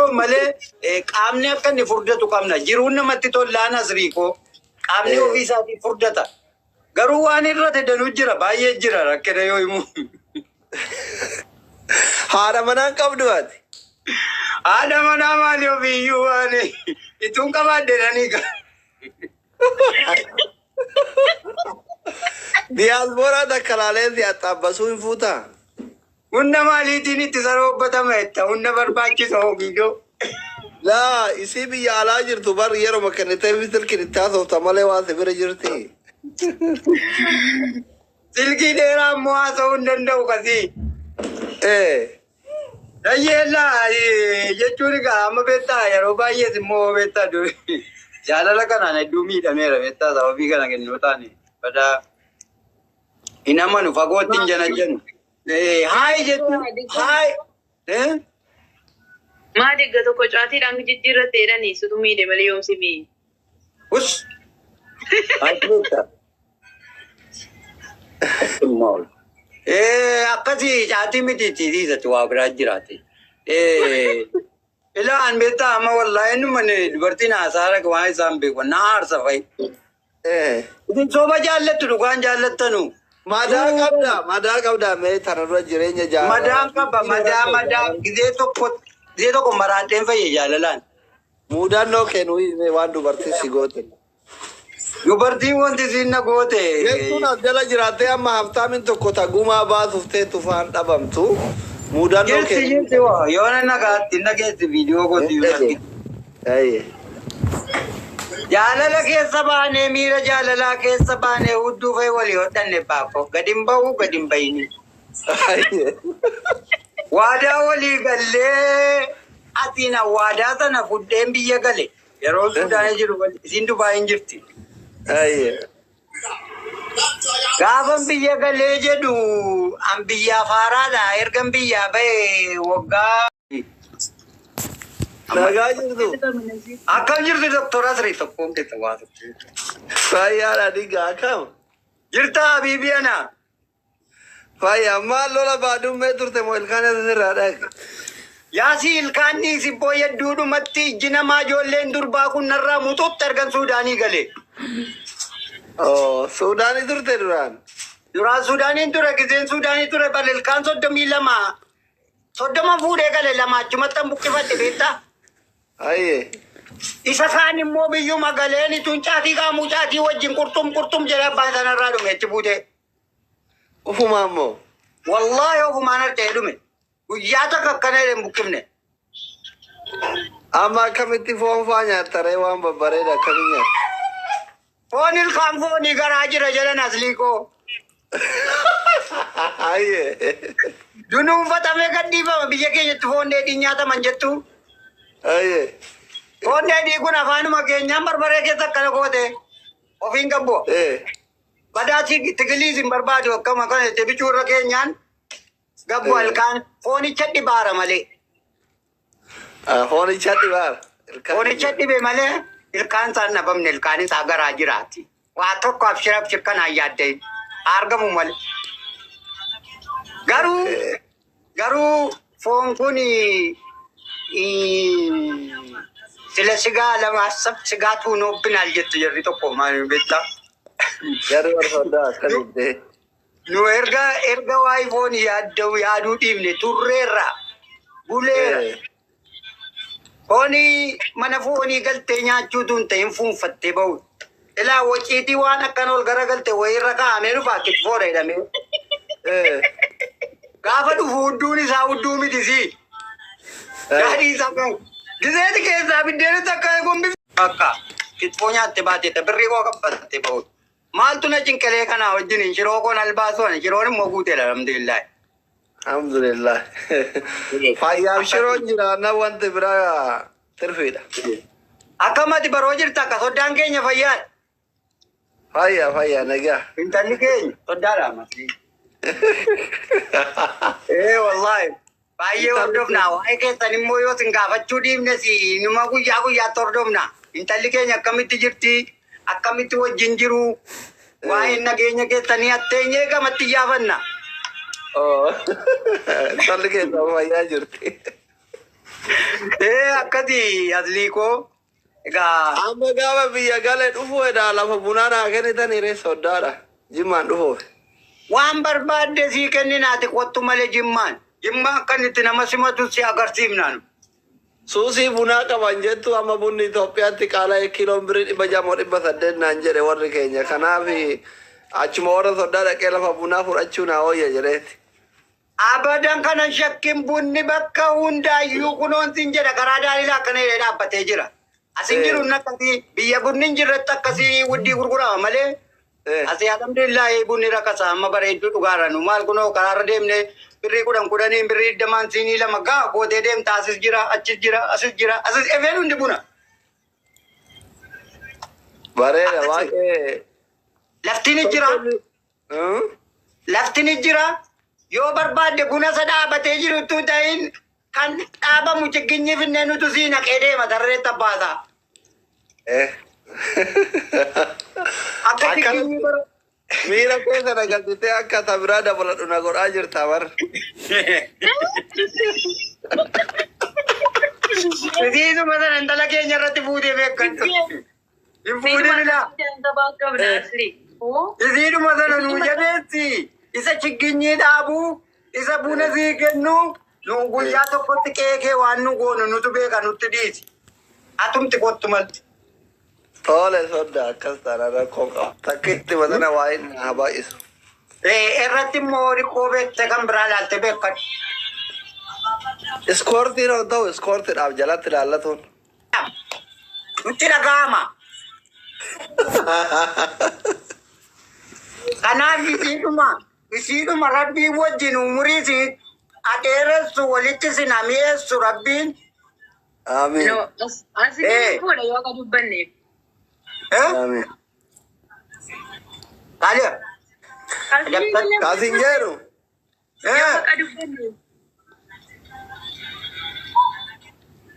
Yoon malee qaamni akka inni furdatu qabna. Jiruun namatti tollaan asriikoo qaamni ofii isaatii furdata. Garuu waan irratti danuu jira, baay'ee jira rakkina yoo himu. Haadha manaan qabdu ati. Haadha manaa maali ofiiyyuu waan ituun qabaadhe dhanii qaba. Diyaasporaa takka laalee si axxaabbasuu hin fuutaa? Humna maaliitiin itti saroobbatama jetta? Humna barbaachisa hogiidoo. Laa, isii biyya alaa jirtu bar yeroo kennitee silkiin itti haasofta malee waan si bira jirti. Silkii dheeraa immoo haasa'uu hin danda'u kasii. Dayyeellaa jechuun egaa amma beektaa yeroo baay'ees immoo beektaa jaalala kanaan hedduu miidhameera beektaa sababii kana kennuu taane badaa hin amanu fagootti hin janajjanu. Haayi jechuun haayi. Maa digga tokko caatiidhaan jijjiirratte jedhanii situ miidhe malee yoomsi mi'i. Us. Haayi beektaa. Akkasii caatii miti tiisatti waa biraa jiraate. Ilaan beektaa amma wallaahi numa dubartiin haasaara waan isaan beeku na aarsa fa'i. Isin soba jaallattu, dhugaan jaallattanu. Madaa qabda, madaa qabda, mee tana dura jireenya jaalala. Madaan qaba, madaa madaa gizee tokko maraadheen fayye jaalalaan. Muudannoo kennuu hime waan dubartiin si goote. Dubartiin wanti isiin na goote. Jechuun as jala jiraattee amma haftaamin tokko tagumaa baasuuf teettu faan dhabamtu. Muudannoo Jirti. Kennuu. Jirti waa yoona nagaatti nageessi viidiyoo kooti yoo argite. Ayye. Jaalala keessa baanee, miira jaalalaa keessa baanee hudduu fa'i walii hodhanne baafo gadi hin bahu, gadi hin bahini. Ayye. Waadaa walii gallee atiin waadaa sana fudheen biyya gale. Yeroo Sudaanii jiru isiin Dubaayin jirti. Ayye. Gaafan biyya galee jedhu an biyyaaf haaraadha. Ergan biyyaa bahe waggaa. Nagaa jirtu. Akkam jirtu, Doktor Asrii? Tokkoon keessa waa tokko. Fayyaadha digaa, akkam? Jirta habiibii ana. Fayyaa. Maal, lola baadummee turte moo ilkaan asirraa dhaqe? Yaasii ilkaanni sibboo hedduudhumatti ijji namaa ijoolleen durbaa kun narraa muxutti ergan Suudaanii galee. Oh, Suudaanii turte duraan? Duraan Suudaaniin ture, gizeen Suudaanii ture bal ilkaan 32, 30 fuudhee gale, lama achumatti han buqqifadhe beektaa. Ayyee. Isa kaan immoo biyyuma galeen ituun caatii qaamuu caatii wajjin qurxum qurxum jedhee abbaan sanarraa dhume achi buutee. Ufumaa immoo. Wallaahi ofumaan harca'ee dhume. Guyyaa takka akkana jedhee hin buqqifne. Amma akkamitti foon faa nyaattaree, waan babbareeda akkamii nyaatta? Foon ilkaan foonii garaa jira jedhan asliikoo. Ayyee. Dunuunfatamee gad dhiifama biyya keenyatti foon dheedhiin nyaataman jettu. Ayyee. Foon dheedhii kun afaanuma keenyaan barbaree keessa akkana goote ofiin qabbu. Badaa tigiliis hin barbaadu, akkama kana jettee bicuu irra keenyaan gabbu ilkaan foonicha dhibaara malee. Foonicha dhibaara. Foonicha dhibe malee ilkaan isaan dhabamne, ilkaan isaa garaa jiraati. Waa tokko abshir abshir kanaan yaaddeen argamu malee. Garuu foon kun sila sigaa lama sigaa tuunobbinaal jettu jarri tokko maal beektaa? Jarri warra akkasitti. Nu erga waa'ee foonii yaadda'u yaaduu dhiifne turreerra buleera. Foonii mana foonii galtee nyaachuutu hin ta'in fuunfattee bahu. Ilaa waciitii waan akkan ol garagalte wayiirra kaa'amee dhufa kitfoodha jedhamee. Gaafa dhufu hudduun isaa hudduu miti sii. Daadhii isaa kan gizeeti keessaa biddeenatti akka gombif. Bakka kitfoo nyaatte baateetta birrii koo qabbattee bahu. Maaltu na cinqalee kanaa wajjin shiroo koon albaasuu ani shiroon immoo guuteedha, alhamdulillah. Alhamdulillah. Fayyaaf shiroon jiraanna wanti biraa tirfiidha. Akkamati baroo jirta, akka soddaan keenya fayyaadha. Fayyaa, fayyaa, nagaa. Intalli keenya soddaadha ammas. Ee wallaahi baay'ee hordofna, waa'ee keessan immoo yoo isin gaafachuu dhiifnes numa guyyaa guyyaatti hordofna. Intalli keenya akkamitti jirti? Akkamitti wajjin jiru? Waa'een nageenya keessanii atteenyee gamatti iyaafanna. Oh. Intalli keenya fayyaa jirti. Ee. Akkati aslii koo egaa Amma gaafa biyya galee dhufu edaa lafa bunaa naa kennitan hiree soddaadha. Jimmaan dhufuuf. Waan barbaadde sii kenninaati kottu malee Jimmaan. Jimmaan kan itti nama simatu si agarsiifnaan. Suusii bunaa qaban jettu amma bunni Itoophiyaatti qaala'ee kiiloon birrii 600 moo 800 naan jedhe warri keenya. Kanaaf achuma warra soddaa dhaqee lafa bunaa fudhachuu naa wayya jedheeti. Abadan kanan shakkin bunni bakka hundaayyuu kunoon sin jedha karaa daaliilaa akkana jedhee dhaabbatee jira. Asin jiru akkasii biyya bunni hin jirretti akkasii wuddii gurgurama malee. Asii alhamdulillahi bunni rakasa amma bareedduu dhugaarra nu maal kunoo karaarra deemne birrii 10 10n birrii 20n siinii lama gaa gootee deemta asis jira achis jira asis jira asis efeen hundi buna. Bareeda baay'ee. Lafti ni jira. Lafti ni jira. Yoo barbaadde buna isa dhaabatee jirutu ta'in kan dhaabamu chigginyi finnee nutu sii naqee deema tarreetti abbaasaa. Akka chigginyi bara. Miira keessa na galchitee akka tabiraa dabaladhu na godhaa jirta bar. Isiisuma sana intala keenya irratti fuutee beekan. Hin fuudhin ilaa. Isiidhuma sana nuu jabeessi. Isa chigginyii dhaabuu, isa buna sii kennu, nu guyyaa tokkotti qe'ee kee waan nu goonu nutu beeka nutti dhiisi. Atumti kottu malti. Tole sodda akkas taana rakkoo qaba. Takkitti matana waa'ee na haa baay'isu. Irratti immoo dhiqoo beekte kan biraa ilaalte beekadhu. Iskoortiin ol ta'u iskoortiidhaaf jalatti ilaallatuun. Nutti dhaga'ama. Kanaaf isiidhuma rabbiin wajjin umurii si adeeressu walitti si nami'eessu rabbiin. Amiin. No, asii fuudha yoo akka dubbanneef. Amiin. Kaaliya. Kaasin jedhu. Yoo akka dubbanneef.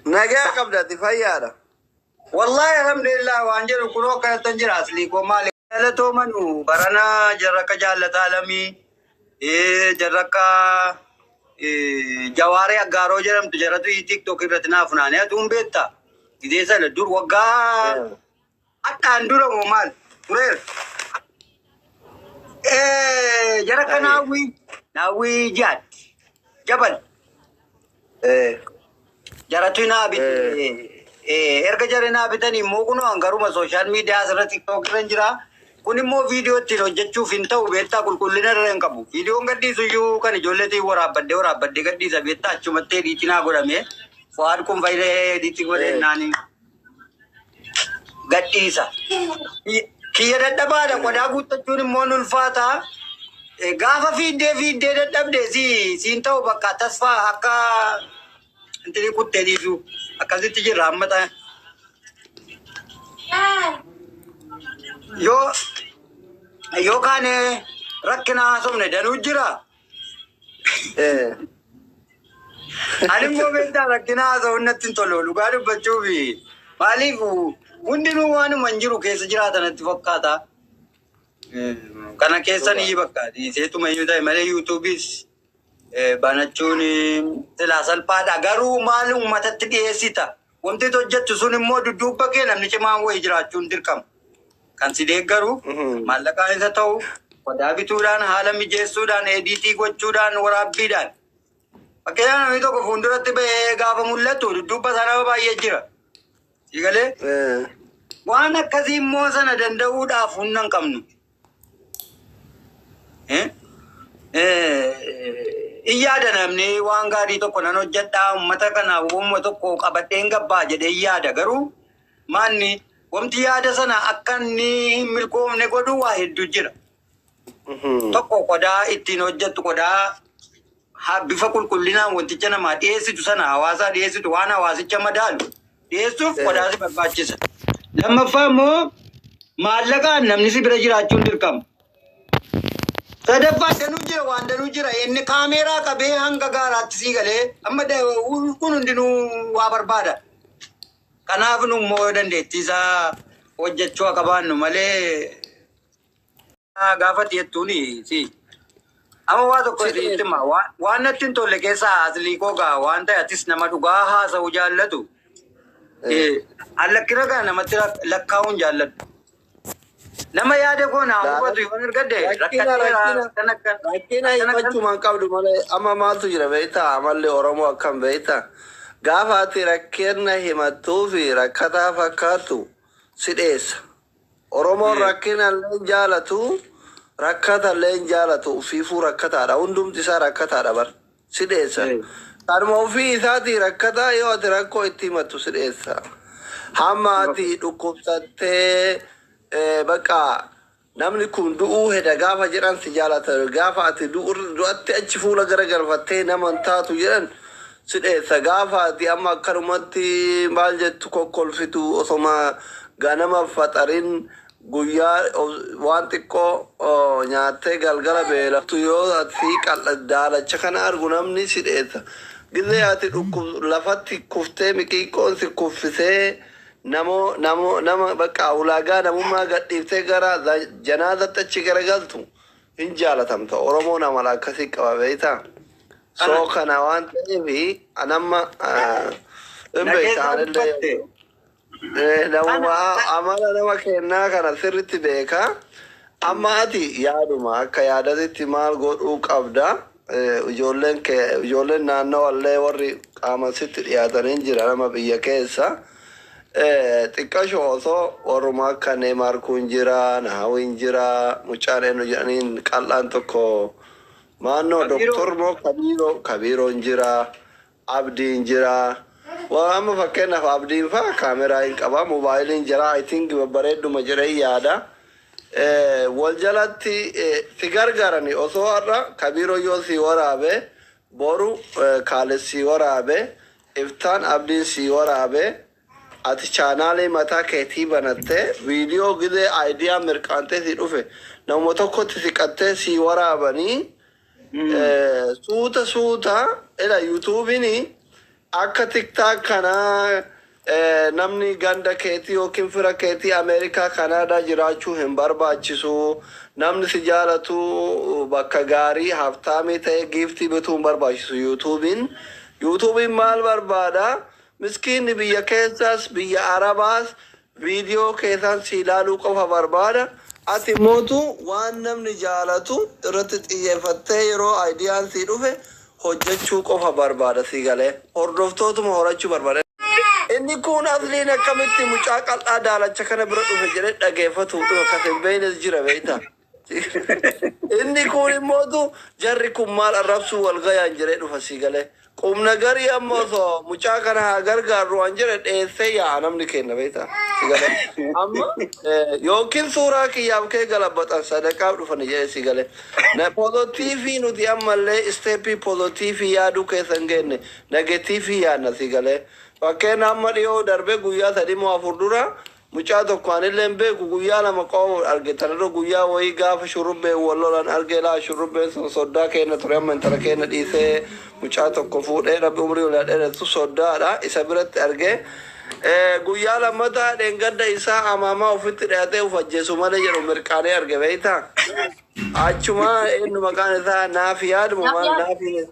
Nagaa qabdati fayyaadha. Wallahi alhamdulillah waan jedhu kunoo akkanatti jira aslii koo maali. Jaalatoo manu barana jarrakka jaallataa lamii jarrakka jawaaree aggaaroo jedhamtu jaratu TikTok irratti naa funaanee aduun beekta. Gidee sana dur waggaa hadhaan dura moo maal tureera. Jarrakka naawwii jaatti jabal jaratu naa bite. Erga jarri naa bitanii immoo kunoo hangaruma social media asirra TikTok irra jira. Kun immoo viidiyoo ittiin hojjechuuf hin ta'u beektaa qulqullina irra hin qabu. Viidiyoon gadhiisu iyyuu kan ijoolleetiin waraabbadhee waraabbadhee gadhiisa beektaa achumatti ediitii naa godhame. Fu'aad kun fayyadee ediitii godhee naani gadhiisa. Kiyya dadhabaadha qodaa guuttachuun immoo ulfaata. Gaafa fiiddee fiiddee dadhabde si siin ta'u bakka tasfaa akka intini kuttee dhiisu akkasitti jirra amma ta'e. Yoo kaane rakkina haasofne danuu jira. Ani immoo beektaa rakkina haasa'uun natti hin tolu dhugaa dubbachuufi maaliif hundinuu waanuma hin jiru keessa jiraatan natti fakkaata. Kana keessan iyyuu bakka dhiiseetuma iyyuu ta'e malee yuutuubiis banachuun silaa salphaadha. Garuu maal uummatatti dhiyeessita? Wanti hojjettu sun immoo dudduuba kee namni cimaan wayii jiraachuun dirqama. Kan si deeggaru maallaqaan isa ta'u qodaa bituudhaan haala mijeessuudhaan ediitii gochuudhaan waraabbiidhaan. Fakkeenyaaf namni tokko fuulduratti bahee gaafa mul'atu dudduuba isaa nama baay'ee jira. Si galee waan akkasii immoo sana danda'uudhaaf humna hin qabnu. In yaada namni waan gaarii tokko nan hojjedhaa uummata kanaaf uummata tokko qabadheen gabbaa jedhee in yaada garuu maanni wanti yaada sana akka inni hin milkoofne godhu waa hedduu jira. Tokko qodaa ittiin hojjettu qodaa bifa qulqullinaan wanticha namaa dhiyeessitu sana hawaasaa dhiyeessitu waan hawaasicha madaalu dhiyeessuuf qodaa si barbaachisa. Lammaffaa immoo maallaqaan namni si bira jiraachuun dirqama. Sadaffaa danuu jira waan danuu jira inni kaameeraa qabee hanga gaaraatti sii galee amma kun hundinuu waa barbaada. Kanaaf nu immoo dandeettii isaa hojjechuu akka baannu malee gaafa jettuuni si. Amma waa tokko sitti hima waan natti hin tolle keessaa aslii koo gaa waan ta'e atis nama dhugaa haasa'u jaallatu. Allakkina kana namatti lakkaa'uun jaalladhu. Nama yaada koo naa hubatu yoon argadde Rakkina rakkadheera rakkina akkana akkana rakkina akkana akkana. himachumaan qabdu malee amma maaltu jira beektaa? Amalli Oromoo akkam beektaa? Gaafa ati rakkina himattuu fi rakkataa fakkaattu si dheessa. Oromoon rakkina illee hin jaalatu, rakkata illee hin jaalatu, ufiifuu rakkataadha. Hundumti isaa rakkataadha bar. Si dheessa. Kanuma ofii isaatii rakkataa yoo ati rakkoo itti himattu si dheessa. Hamma ati dhukkubsattee bakka namni kun du'uu heda gaafa jedhan si jaalata. Gaafa ati du'atti achi fuula garagalfattee nama hin taatu jedhan si dheessa. Gaafa ati amma akkanumatti maal jettu kokkolfitu osoma ganama faxarin guyyaa waan xiqqoo nyaattee galgala beelaftu yoo ati qal'a daalacha kana argu namni si dheessa. Gizee ati lafatti kuftee miqiiqqoon si kuffisee namo namo nama bakka ulaagaa namummaa gadhiiftee gara janaazatti achi garagaltu hin jaalatamta. Oromoon amala akkasii qaba beektaa? Soo kana waan ta'eef anamma hin Na beekta keessa anillee dubbatte. Namuma amala nama kennaa kana sirritti beeka. Amma ati yaaduma akka yaadatitti maal godhuu qabda? Ijoolleen kee ijoolleen naannawallee warri qaama sitti dhiyaatanii jira nama biyya keessa. Xiqqasho osoo warruma akka Neemaar kun jira, Nahawiin jira, mucaan eenyu jedhaniin qal'aan tokko maannoo Kabiiroo. Doktor moo Kabiiroo Kabiiroon jira, Abdiin jira. Waa amma fakkeenyaaf Abdiin faa kaameraa hin qaba, moobaayiliin jira, I think babbareedduma jedhee yaada. Wal jalatti si gargaarani osoo har'a Kabiiroo yoo si waraabe, boru Kaalis si waraabe, iftaan Abdiin si waraabe, ati chaanaalee mataa keetii banattee viidiyoo gizee idea mirqaantee si dhufe nama tokkotti siqattee si waraabanii suuta suuta ila yuutuubiin akka TikTok kanaa namni ganda keetii yookiin fira keetii Ameerikaa, Kanaadaa jiraachuu hin barbaachisu. Namni si jaalatu bakka gaarii haftaamii ta'e giiftii bituu hin barbaachisu yuutuubiin. Yuutuubiin maal barbaada? Miskiinni biyya keessaas biyya Arabaas viidiyoo keessaan si ilaaluu qofa barbaada. Ati mootu waan namni jaalatu irratti xiyyeeffattee yeroo ideaan si dhufe hojjechuu qofa barbaada si galee. Hordoftootuma horachuu barbaada. Inni kun asliin akkamitti mucaa qal'aa daalacha kana bira dhufe jedhee dhageeffatu dhufe kas hin beeknes jira beektaa. Inni kun immootu jarri kun maal arrabsuu wal gayaan jedhee dhufa si galee. Qubna garii amma osoo mucaa kana haa gargaarru waan jedhe dheessee yaa'a namni kenna beektaa. Si galee. Amma yookiin suuraa kiyyaaf kee galabbatan sadaqaaf dhufan jedhee si galee. Positive nuti ammallee step positive yaaduu keessa hin geenye negative yaadna si galee. Fakkeenya amma dhiyoo darbe guyyaa 3 moo 4 dura mucaa tokko anillee hin beeku guyyaa 2 qofa arge. Tanarra guyyaa wayii gaafa shurrubbeen wal lolan arge. Laa, shurrubbeen sun soddaa keenya ture, amma intala keenya dhiisee mucaa tokko fuudhee, rabbi umrii wal dheeressu, soddaadha isa biratti arge. Guyyaa lammataa dheengadda isaa amaamaa ofitti dhiyaatee uf ajjeesu malee jedhu mirqaanee arge beektaa. Achuma eenyu maqaan isaa naaf yaaduma maal naafi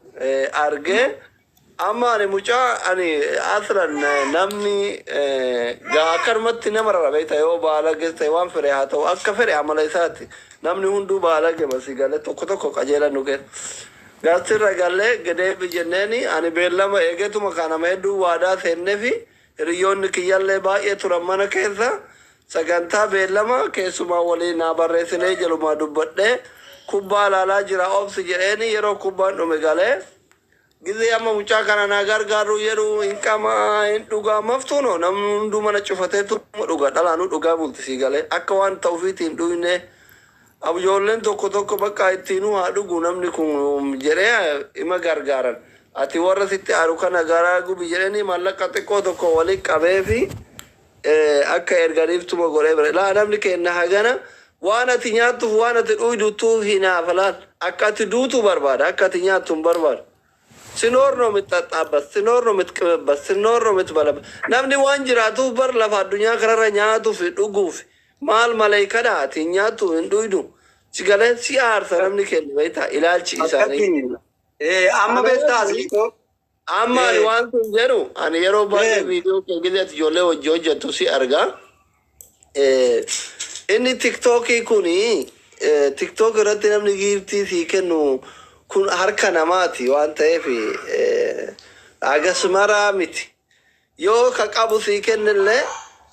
arge. Amma ani mucaa ani aslan namni gaa akkanumatti nama rara beekta yoo baalage ta'e waan fedhe haa ta'u akka fedhe amala isaati. Namni hunduu baalage masi galee tokko tokko qajeelan nu keessa. Gaasirra galee gadeebi jenneeni ani beellama eegetuma kanama hedduu waadaa seenneefi hiriyoonni kiyyallee baay'ee turan mana keessa sagantaa beellama keessumaa waliin naa barreessinee jalumaa dubbadhee kubbaa ilaalaa jira obsi jedheeni yeroo kubbaan dhume galee. Gizee amma mucaa kana naa gargaaru jedhu hin qamaa hin dhugaa maftuuno namni hunduu mana cufateetu dhuga dhalaanuu dhugaa bulti sii galee akka waan ta'uufiitti hin dhugne ijoolleen tokko tokko bakka ittiinuu haa dhugu namni kun jedhee ima gargaaran. Ati warra sitti aaru kana garaa gubi jedhanii maallaqa xiqqoo tokko waliin qabee fi akka erganiiftuma godhee bira. Laa, namni kenna hagana waan ati nyaattuuf waan ati dhuydutuuf hinaafa laal akka ati duutu barbaada akka ati nyaattu hin barbaadu. ሲኖር ነው የምትጠጣበት፣ ሲኖር ነው የምትቅምበት፣ ሲኖር ነው የምትበላበት። Namni waan jiraatuuf bar lafa addunyaa kanarra nyaatuuf dhuguuf maal maleekadha ati hin nyaattu hin dhuydu. Si galee si aarsa namni kennu beektaa ilaalchi isaanii. Akkatti amma beektaa asii Amma ani waan kun jedhu ani yeroo baay'ee Eh. viidiyoo kee gizeetti ijoollee hojii hojjettu si arga. Inni tiktookii kuni tiktook irratti namni giiftii sii kennu kun harka namaati waan ta'eef hagas maraa miti. Yoo ka qabu sii kennillee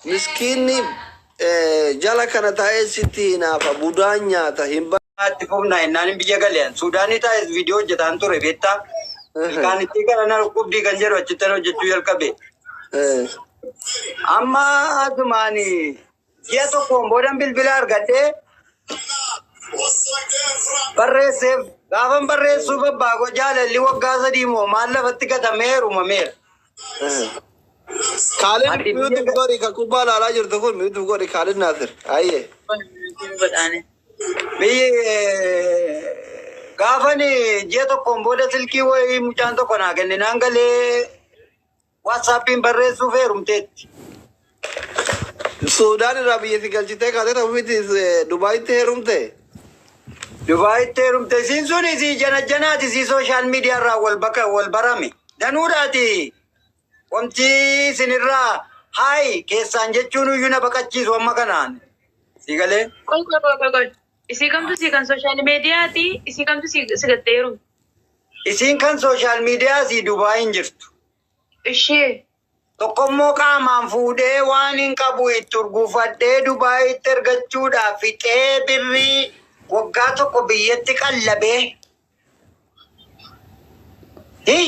miskiinni jala kana taa'ee sitti hinaafa budaan nyaata hin Itti fufnaa innaan biyya galeen Suudaanii taa'es viidiyoo hojjetaan ture beektaa. Ilkaanittii kana na dhukkubdii kan jedhu achitti hojjechuu jalqabe. Amma asumaan ji'a tokkoon boodan bilbila argadhee barreesseef gaafan barreessuu babbaagoo jaalalli waggaa 3 moo maal lafatti gatamee heerumameera. Kaalid Ati biyya mute godhi ka kubbaa ilaalaa jirtu kun mute godhi Kaalid Naasir. Ayyee. Godhaane. Biyyi gaafan ji'a tokkoon booda silkii wayii mucaan tokko naa kenne naan galee waatsaappiin barreessuuf heerumteetti. Suudaan irraa biyyatti galchitee kaatee ofiitti Dubaayitti heerumte. Dubaayitti heerumte isiin sun isii jana janaati isii social media irraa wal bakka wal barame. Danuudhaati wanti isinirraa haayi keessaan jechuun iyyuu na baqachiisu amma kanaan. Si galee? Qoy qoy qoy qoy qoy. Isii kamtu sii kan social mediaati isii kamtu sii si gattee heerumu. Isiin kan social media sii Dubaayin jirtu. Ishee. Tokkommoo qaamaan fuudhee waan hin qabu itti urguufadhee Dubaayitti ergachuudhaaf fixee birrii waggaa tokko biyyatti qallabee. Hi?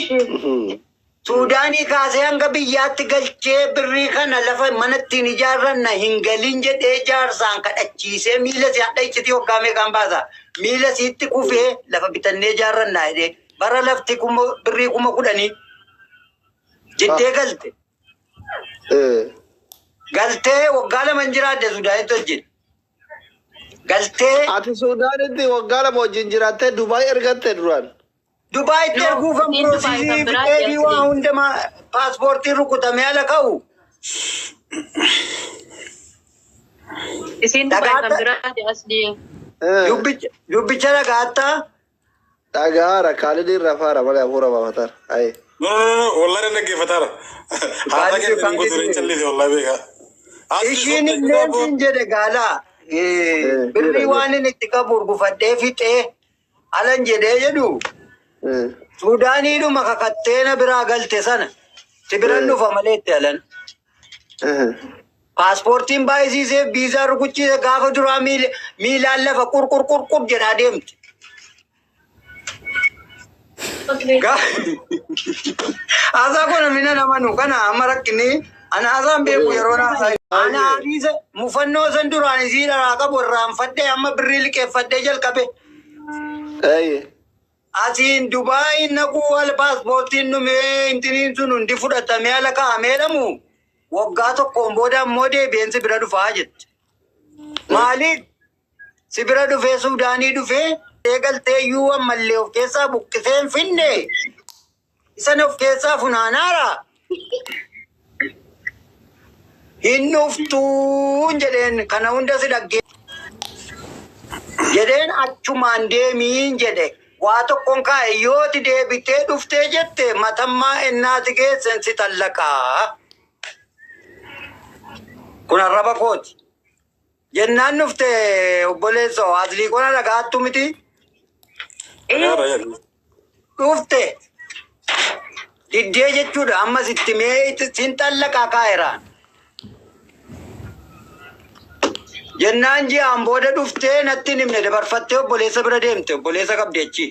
Suudaanii kaasee hanga biyyaatti galchee birrii kana lafa mana ittiin ijaarranna hin galin jedhee jaarsaan kadhachiisee miila si hadha iccitii waggaa meeqaan baasa. Miila sitti kufee lafa bitannee ijaarrannaa jedhee bara lafti kuma birrii 10,000 jettee galte. Galtee waggaa 2 hin jiraadde Suudaanitti wajjin. Galtee Ati Suudaanitti waggaa 2 wajjin jiraattee Dubaay ergatte duraan. Dubaayitti No, erguufan isiin Dubaay processii kan biraati fixee waa asli. hundumaa paaspoortiin rukutamee ala ka'u. Isiin Dubaay kan Dhagaata biraati asli. dubbicha dhagaattaa. Dhagaara Kaalid rafaara malee hafuura baafataara. Ayyee. No, no, no, wallahi dhaggeeffataara. Haasaa Kaalid keessan hin gosoon hin Kaalid callise wallahi beekaa. Asli Ishiin sobdee illee kitaaboo. siin jedhe gaalaa birrii waan inni itti qabu urgufadhee fixee alan jedhee jedhu Suudaaniidhuma kakattee na biraa galte sana si biran dhufa malee itti alan. Paaspoortiin baay'isiisee viizaa rukuchiise gaafa duraa miilaan lafa qurqur qurqur jedhaa deemte. Haasaa kun namni nan amanu kana amma rakkinni ana haasaan beeku yeroo naasaa. Ana hadiisa mufannoo san duraan isii dharaa qabu irraanfadhee amma birrii liqeeffadhee jalqabe. Ayyee. Asiin Dubaayin naquu wal paaspoortiin dhumee intiniin sun hundi fudhatamee ala kaa'amee dhamu waggaa tokkoon booda ammoo deebi'een si bira dhufaa jette. Maaliif si bira dhufee Suudaanii dhufee eegaltee iyyuu ammallee of keessaa buqqisee hin finne isan of keessaa funaanaara. Hin dhuftuun jedheen kana hunda si dhaggee jedheen achumaan deemiin jedhe. Waa tokkoon kaa'e yooti deebitee dhuftee jette matammaa ennaati geessen si tallaqaa. Kun arraba kooti. Jennaan dhufte obboleessoo aslii qona dhagaattu miti Dhagaara jedhu. dhufte diddee jechuudha ammas itti mee sin tallaqaa kaa'eeraan. Jennaan ji'aan booda dhuftee natti hin himne dabarfattee obboleessa bira deemte obboleessa qabdi achi.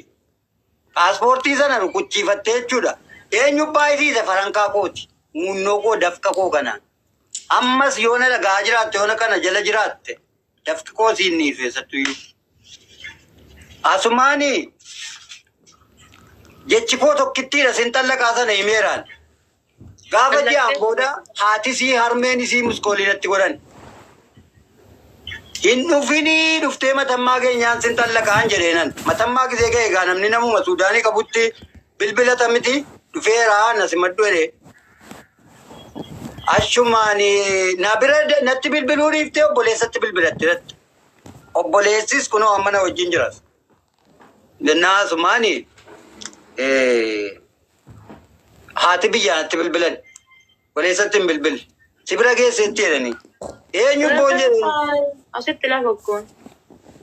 Paaspoortii sana rukuchiifattee jechuudha. Eenyu baay'isiise farankaa kooti. Muunnoo koo dafqa koo kanaan. Ammas yoona dhagaa jiraatte yoona kana jala jiraatte dafqi koo siin niisu eessattuyyuu. Asumaani jechi koo tokkittiidha sin tallaqaa sana himeeraan. Gaafa ji'aan booda haatisii harmeen isii muskoolii natti godhan. Hin dhufinii dhuftee matammaa keenyaan sin tallaqaan jedheenan. Matammaa gisee ga'e egaa namni namuma Suudaanii qabutti bilbilata miti dhufeeraa na simadhu jedhee. Achumaan na bira natti bilbiluu dhiiftee obboleessatti bilbilatte natti. Obboleessis kunoo amma na wajjin jiras. Jennaa asumaani Haati biyyaatti bilbilan. Waleessatti hin bilbil. Si bira geesseetti jedhanii. Eenyu boon jedhanii. Asitti lafa kun.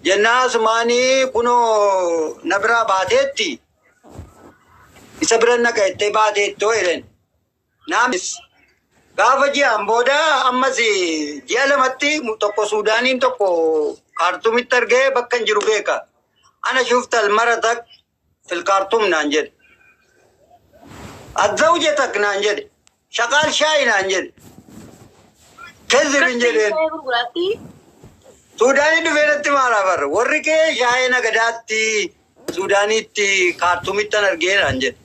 Jennaa asumaanii kunoo na biraa baateetti. Isa bira naqa jettee baateettoo jedhan. Naamis gaafa ji'aan booda ammas ji'a lamatti tokko Suudaaniin tokko Kaartumitti argee bakka hin jiru beeka. Ana shuftal maratak fil Kaartum naan jedhe. Azzawjatak naan jedhe. Shaqaal shaayi naan jedhe. Kezzib hin jedheen. Gurguraatti. Suudaanii dhufee natti maalaa barra. Warri kee shaayii nagadaatti Suudaaniitti Kaartumitti argee naan jedhe.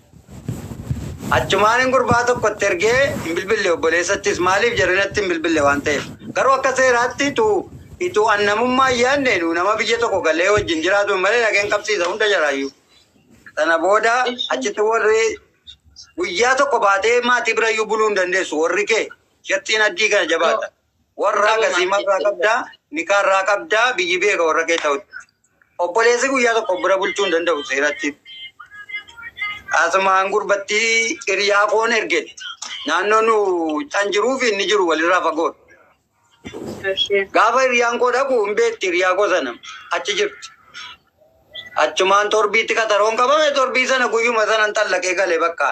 Achumaan hin gurbaa tokkotti ergee hin bilbille obboleessattis maaliif jedhe natti hin bilbille waan ta'eef. Garuu akka seeraatti tu ituu annamummaa hin yaadne nu nama biyya tokko galee wajjin jiraatu malee dhageen qabsiisa hunda jaraayyuu. Sana booda achitti warri guyyaa tokko baatee maatii birayyuu buluu hin dandeessu warri kee shattiin addii kana jabaata. Warra akkasii marraa qabdaa, nikaarraa qabdaa, biyyi beeka warra kee ta'utti. Obboleessi guyyaa tokko bira bulchuu hin danda'u seeratti. Asumaan gurbattii hiriyaa koon ergetti. Naannoo nu can jiruu fi inni jiru walirraa fagoodha. Gaafa hiriyaan koo dhaqu hin beekti hiriyaa koo sana achi jirti. Achumaan torbiitti qataroon qabame torbii sana guyyuma sanan xallaqee gale bakka.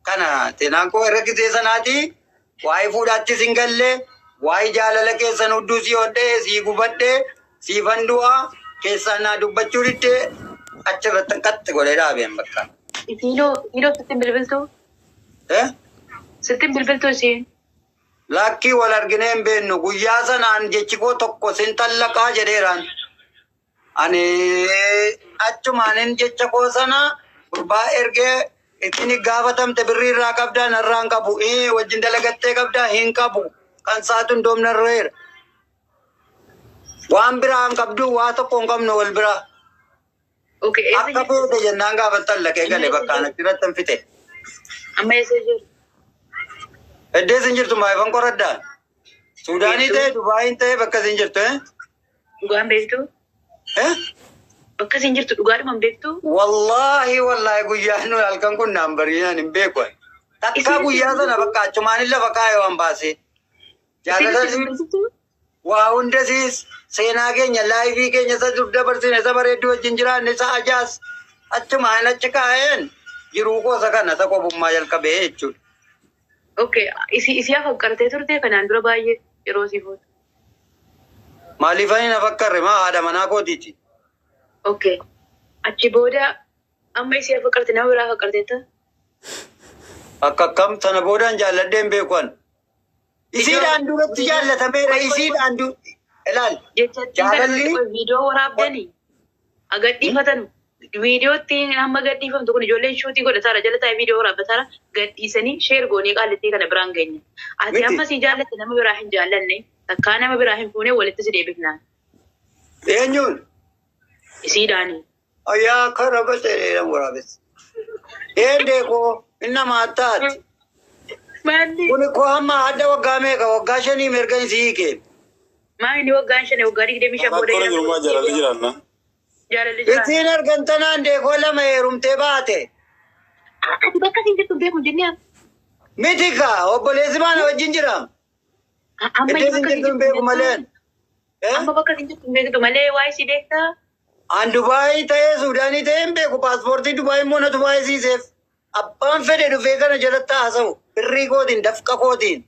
Kana seenaan koo irra gisee sanaati waa'ee fuudhaattis hin galle waa'ee jaalala keessan hudduu sii hodhee sii gubadhee sii fandu'aa keessaan naa dubbachuu diddee achirratti qaxxi godhee dhaabeen bakka. Isiinoo isiinoo sittin bilbiltuu? Eh? Sittin bilbiltuu isiin? Lakkii wal arginee hin beeknu guyyaa sanaan jechi koo tokko sin xallaqaa jedheeraan. Ani achumaanin jecha koo sana gurbaa ergee ittiin gaafatamte birrii irraa qabdaa narraa hin qabu. Wajjin dalagattee qabdaa hin qabu. Kan saatu hin doomnarreera. Waan biraa hin qabdu waa tokko hin qabnu wal biraa. Okay, eessa Akka jirtu? feete jennaan gaafa xallaqee gale bakka achirratti hin fite. Amma eessa jirtu? Iddoo isin jirtu maayifan qoraddaa? Suudaanii ta'e Dubaayin ta'e bakka isin jirtu eh? Dhugaan beektu? Eh? Bakka isin jirtu dhugaadhuma hin beektu? Wallaahi wallaahi guyyaan nu halkan kun naan bariinaan hin beeku. Takka Isin guyyaa sana bakka achumaan lafa kaayee waan baasee. Jaalala isin bilbiltu? waa hundasiis seenaa keenya laayifii keenya isa dur dabarsine isa bareedduu wajjin jiraanne isa ajaas achumaan achi kaa'een jiruu koosa kana isa qobummaa jalqabee jechuudha. Okay, isii afakkartee turte kanaan dura baay'ee yeroo sii fuutu. Maaliif ani na fakkarre maa haadha manaa kootiiti. Okay. Achi booda amma isii afakkarte nama biraa afakkarteetta? Akka akkam sana boodaan jaalladhee hin beeku ani. Isiidhaan duratti jaallatameera isiidhaan du ilaal. Jechattiin kana Jaalalli viidiyoo waraabdanii gadhiifatan viidiyootti hamma gadhiifamtu kun ijoolleen shuutii godhataara jala taa'ee viidiyoo waraabbataara gadhiisanii share goonee qaallittii kana biraan geenya. Ati Miti. amma si jaallatte nama biraa hin jaallanne takkaa nama biraa hin fuune walitti si deebifnaan. Eenyuun? Isiidhaanii. Ayyaa karaba ta'eedhaan waraabessa. Eendee koo inni nama attaati. Maalli? Kuni koo hamma adda waggaa meeqa waggaa shanii mirga isii hiike. Maa inni waggaan 5 waggaa 25 booda Rakkoon jirummaa jaalalli jiraanna. Jaalalli jiraanna. Isiin argantanaan deekoo lama heerumtee baate. Ati bakka isin jirtu hin beeku jennee Miti kaa obboleessi maana wajjin jira. amma Iddoo isin bakka isin jirtu hin beeku malee. Eh? Amma bakka isin jirtu hin beektu malee waa'ee si beektaa? An Dubaayii ta'ee Suudaanii ta'ee hin beeku paaspoortii Dubaayii immoo na Dubaayii siiseef. Abbaan fedhe dhufee kana jalatti haasa'u birrii kootiin dafqa kootiin.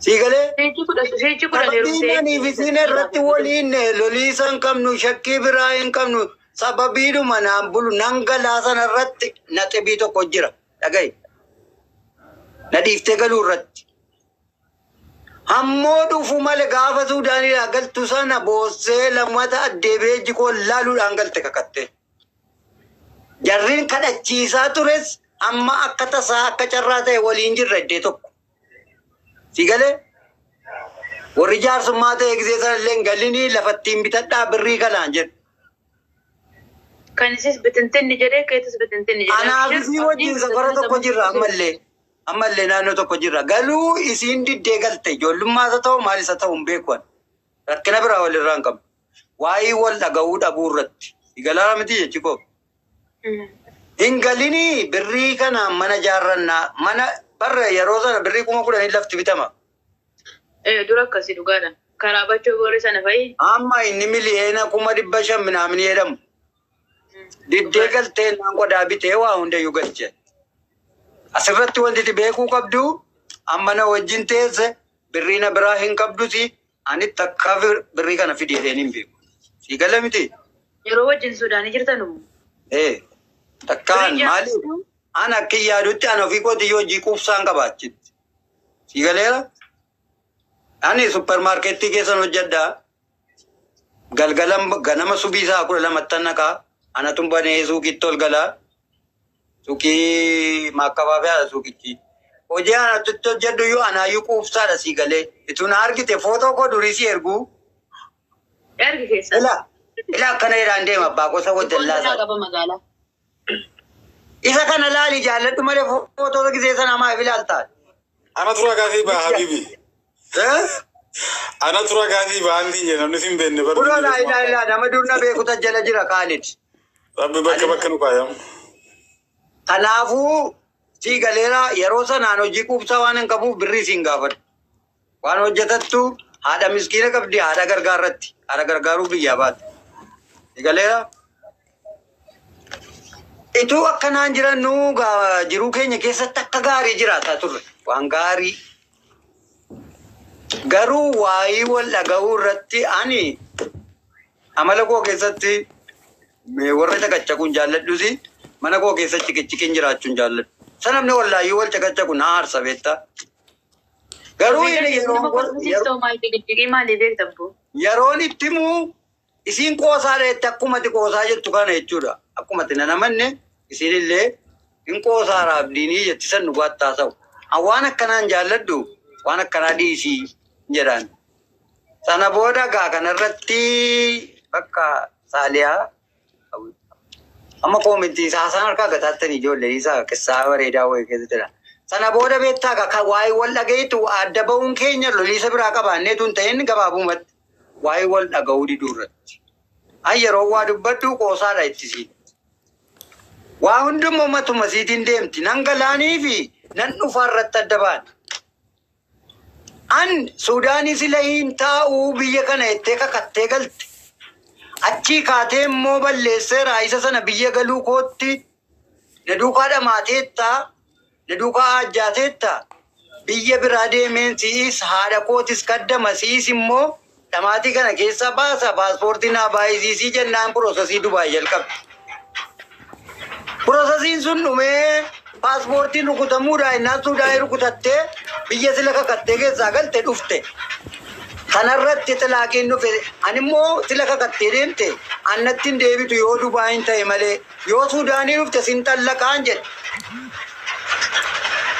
Sii galee? Seechi 10 Sababii heerumtee. aniif isin irratti waliin loliisa hin qabnu shakkii biraa hin qabnu sababiidhuma naan bulu nan galaa sana irratti na xibii tokko jira dhaga'i. Na dhiiftee galuu irratti. Hammoo dhufu malee gaafa Suudaaniidhaa galtu sana boossee lammata addeebi'ee jikoo laaluudhaan galte kakatte. Jarriin kadhachiisaa tures amma akka tasaa akka carraa ta'e waliin jirra iddee tokko. Si galee? Warri jaarsummaa ta'e gisee sana illee hin galinii lafattiin bitadhaa birrii kanaan jedhu. Kan isis bitintinni jedhee keetis bitintinni jedhee. Anaaf isii wajjin safara tokko jirra ammallee. Ammallee naannoo tokko jirra. Galuu isiin diddee galte ijoollummaa isa ta'u maal isa ta'u hin beeku ani. Rakkina biraa walirraa hin qabnu. Waa'ee wal dhaga'uu dhabuu irratti. Galaa miti jechi koo. Hin galinii, birrii kana mana jaarrannaa, mana barra yeroo sana birrii 10,000 lafti bitama. Ee, dura akkasii dhugaadha. Karaa bachoo booree sana fa'i. Amma inni 500,000 minaamin jedhamu. Diddee galtee naan qodaa bitee waa hundayyuu galche. Asirratti wanti ati beekuu qabdu, amma na wajjin teesse birrii na biraa hin qabduti, ani takkaa birrii kana fidi jedheen hin beeku. Sii gala miti? Yeroo wajjin Suudaanii jirtanu. Ee, takkaan Birrii maaliif jaarratu. an akka hin yaadutti an ofii kootii hojii quubsaan qabaachitti. Sii galeera? Ani suppermaarkeettii keessan hojjedhaa. Galgala ganama subii isaa 12ttan naqaa. Anatu banee suuqiitti ol galaa. Suuqii maakkabaa suuqichi. Hojii anatti hojjedhu iyyuu anaayyuu quubsaadha sii galee. Ituu na argite footoo koo durii si erguu. Ergi keessan. Ila ila akkana jedhaan deema abbaa gosa wajjallaa Xiqqoon isaa. qaba magaalaa. Isa kana laali jaalladhu malee footoo gisee sana maaf ilaaltaa? Ana tura gaafii baa habibi. Eh? Ana tura gaafii baa antiin jedhe namni sin beekne bar. Kunoo laa ilaa ilaa nama dur na beekuta jala jira Kaalid. Rabbi bakka bakka nu kaayamu. Kanaafuu sii galeera, yeroo sanaan hojii quubsaa waan hin qabuuf birrii siin gaafadhu. Waan hojjetattu haadha miskiina qabdi, haadha gargaarratti. Haadha gargaaruu biyyaa baate. Sii galeera. Ituu akkanaan jirannu jiruu keenya keessatti akka gaarii jiraataa turre. Waan gaarii. Garuu waayii wal dhaga'uu irratti ani amala koo keessatti mee warra caqacaquun jaalladhusi, mana koo keessatti ciqiciqiin jiraachuun jaalladhu. Isa namni wallaayyuu wal caqacaqu na aarsa beektaa. Garuu inni Maaliif beekta boo? Yeroon itti himu isiin qoosaa jette, akkuma ati qoosaa jettu kana jechuudha. Akkuma ati nan amanne isiin illee hin qoosaara abdiinii jetti, san dhugaatti haasa'u. An waan akkanaan jaalladhu, waan akkanaa dhiisii jedhaan. Sana booda gaa kanarratti bakka saaliyaa amma koomentii haasaan harkaa gataattanii ijoollee isaa qissaa bareedaa wayii keessa jira. Sana booda beektaa gaa waa'ee wal dhaga'iitu adda ba'uun keenya loliisa biraa qabaanneetu hin ta'in, gabaabumatti waa'ee wal dhaga'uu diduu irratti. An yeroo waa dubbadhu qoosaadha ittisiin. Waa hundummoo matuma siitiin deemti. Nan galaanii fi nan dhufaa irratti adda ba'an. An Suudaanii sila hin taa'uu biyya kana jettee kakattee galte. Achii kaatee immoo balleesseera isa sana biyya galuu kootti na duukaa dhamaateetta, na duukaa ajjaateetta. Biyya biraa deemeen si'is haadha kootis kaddama, si'is immoo dhamaatii kana keessa baasa, paaspoortii naa baay'isiisii jennaan processii Dubaay jalqabde. Processiin sun dhumee paaspoortiin rukutamuudhaa innaan Suudaanii rukutattee biyya sila kakattee keessaa galte dhufte. Kanarratti xilaaqiin dhufe. Ani immoo sila kakattee deemte annatti hin deebitu yoo Dubaayin ta'e malee, yoo Suudaanii dhufte sin xallaqaan jedhe.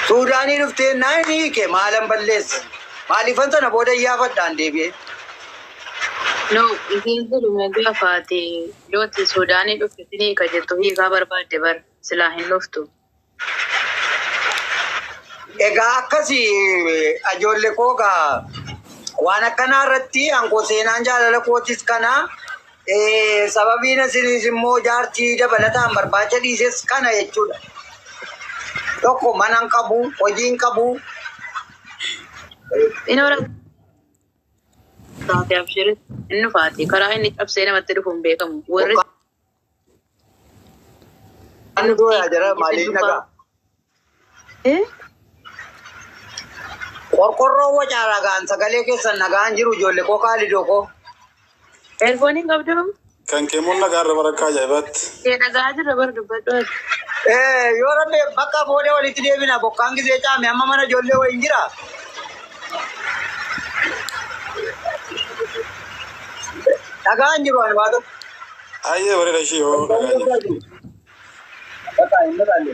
Suudaanii dhuftee naan hiike, maalan balleessa? Maaliifan sana booda iyyaafadhaan deebi'ee? No, isiin siluma gaafaate yooti Suudaanii dhufte sin hiika jettu hiikaa barbaadde bar silaa hin dhuftu. Egaa akkasi ijoollee koo, gaa waan akkanaa irratti ankoo seenaan jaalala kootis kana, sababiin isinis immoo jaartii dabalataan barbaacha dhiises kana jechuudha. Tokko mana hin qabu, hojii hin qabu. Inni hora taate abshiri inni dhufaati karaa inni cabsee namatti dhufu hin beekamu. Warri Anni dooyaa jira maaliin nagaa? Eh? Qorqorroo wacaa ragaan sagalee keessan nagaan jiru ijoollee koo kaalidoo koo. Earphone qabdu? Kan keemmoon nagaa irra barakkaa ajaa'ibaatti. Kee dhagaa jirra bar, dubbadhu ati. Yoo rabbi bakka booda walitti deebina, bokkaan gisee caame amma mana ijoollee wayiin jira. Dhagaan jiru ani waa tokko. Ayyee, bareeda ishee yoo dhagaa jirtu. Bakka hin dhagaalle.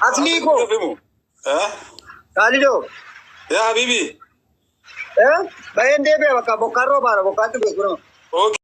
Aslii koo. Himu. Eh? Kaalidoo. Yaa habibi. Eh? Baay'een deebi'a, bakka bokkaan roobaara, bokkaan dhufe kunoo. Okay.